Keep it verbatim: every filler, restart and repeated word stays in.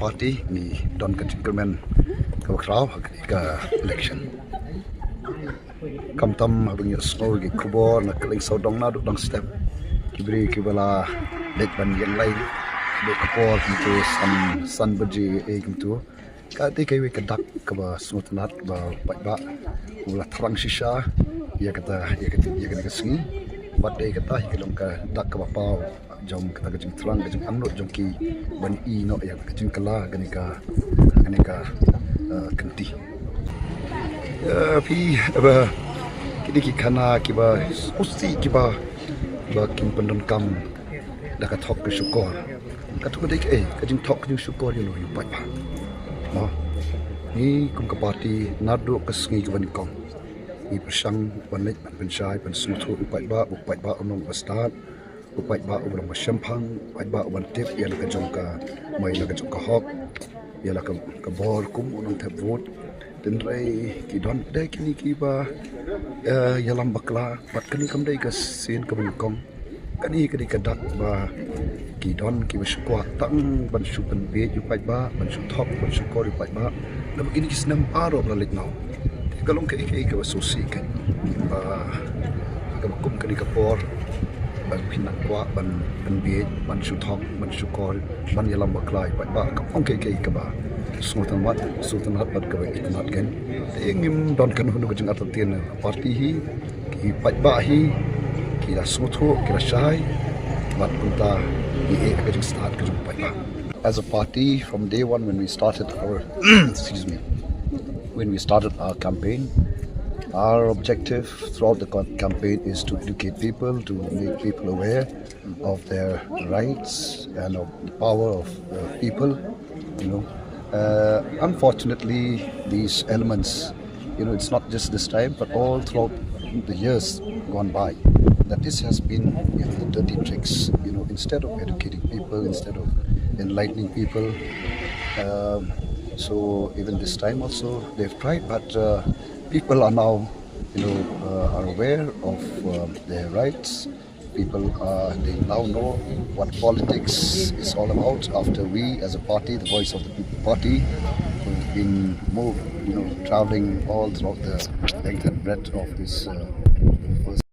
Party ngi don ka jingkyrmen kaba khraw ha ka election. Khamtam haba ngi sngew ki khubor na kylleng sawdong naduh dong step, ki briew kiba la leit ban ïeng lai, naduh ka por kumto san, san baje ei kumto. Ka dei kawei ka dak kaba sngewtynnat ba u paidbah u la thrang shisha ïa kata, ïa kata, ïa kane ka sngi. Bad dei kata hi ka long ka dak kaba paw jong kata ka jingthrang, ka jingangnud jong ki ban ïehnoh ïa ka jingkylla kane ka, kane ka, eh, kynti. Eh, phi, ba, kine ki khana kiba sngewsih kiba, ba kin pyndonkam da ka thok ka shukor. Kato ka dei kaei, ka jingthok ka jingshukor ïa u paidbah. Mo. Ngi kum ka party naduh ka sngi kaba nyngkong ngi pyrshang ban leit ban pynshai ban sngewthuh u paidbah, u paidbah u nongba stad, u paidbah uba long ba shemphang, u paidbah uban tip ïa la ka jong ka, mo, ïa la ka jong ka hok, ïa la ka, ka bor kum u nongthep vote. Hynrei ki don de kine kiba, eh, ïalam bakla, bad kane kam dei ka sien kaba nyngkong. Kane ka dei ka dak ba ki don kiba shu kwah tang ban shu pynbiej u paidbah, ban shu thok, ban shu kor u paidbah. Naba kine ki snem baroh ba la leit noh, te ka long kaei kaei kaba sngewsih kein ba, kaba kum kane ka por ba phin nang kwah ban pynbiej, ban shu thok, ban shu kor, ban ïalam bakla u paidbah. Ka long kaei kaei kaba sngewtynnat, sngewtynnat bad kaba itynnat kein. Te ngim don kano kano ka jingartatien. Party hi, ki paidbah hi ki la sngewthuh, ki la shai, bad kumta ngi ïeh ha ka jingstad ka jong u paidbah. As a party, from day one when we started our, excuse me, when we started our campaign, our objective throughout the co- campaign is to educate people, to make people aware of their rights and of the power of, uh, people, you know. Uh, unfortunately, these elements, you know, it's not just this time, but all throughout the years gone by, that this has been, you know, the dirty tricks, you know, instead of educating people, instead of enlightening people. Um, so even this time also, they've tried, but, uh, people are now, you know, uh, are aware of, uh, their rights. People, uh, they now know what politics is all about after we, as a party, the Voice of the People Party, who've been moved, you know, traveling all throughout the length and breadth of this, uh,